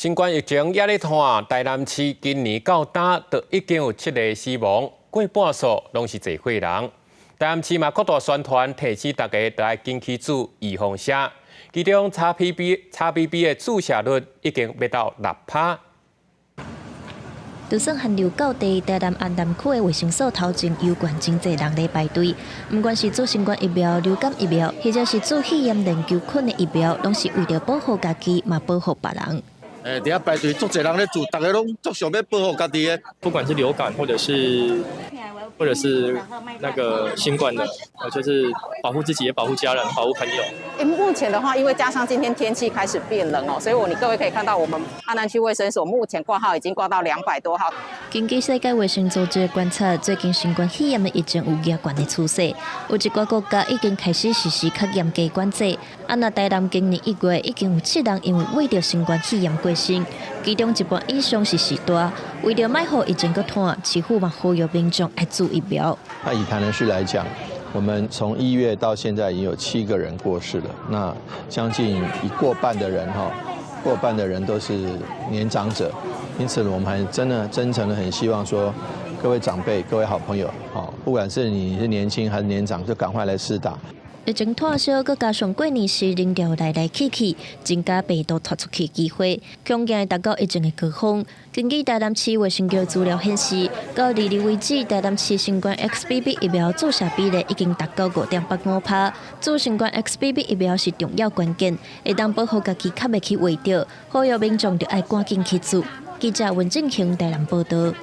新冠疫情猶咧拖，台南市今年到今就已經有七个死亡，過半數攏是濟歲人。台南市嘛擴大宣傳，提醒大家著愛緊去注預防射。其中 XBB 的注射率已經欲到6趴。就算寒流到底，台南安南區的衛生所頭前猶原真濟人咧排隊。毋管是注新冠疫苗、流感疫苗，或者是注肺炎鏈球菌的疫苗，攏是為著保護家己，嘛保護別人。佇遐排隊，足濟人咧注，逐家攏足想欲保護家己的。不管是流感，或者是那個新冠的，就是保護自己，也保護家人，保護朋友。目前的話，因為加上今天天氣開始變冷哦，所以我你各位可以看到，我們安南區衛生所目前掛號已經掛到200多號。根據世界衛生組織的觀察，最近新冠肺炎的疫情有加懸的趨勢，有一寡國家已經開始實施較嚴格管制。啊，若台南今年1月已經有七人因為罹著新冠肺炎過身，其中一半以上是序大。為著莫予疫情閣拖，市府嘛呼籲民眾愛注疫苗。那以台南市來講，我們從1月到現在已經有七個人過世了，那將近一過半的人哈，過半的人都是年長者，因此我們還真的真誠的很希望說，各位長輩、各位好朋友，不管是你是年輕還是年長，就趕快來施打。疫情拖燒，閣加上過年時人潮來來去去，增加病毒脫出去機會，恐驚會達到疫情的高峰。根據台南市衛生局資料顯示，到2日為止，台南市新冠 XBB 疫苗注射比例已經達到5.85趴。注新冠 XBB 疫苗是重要關鍵，會當保護家己較袂去罹著，呼籲民眾著愛趕緊去注。記者文正雄台南報道。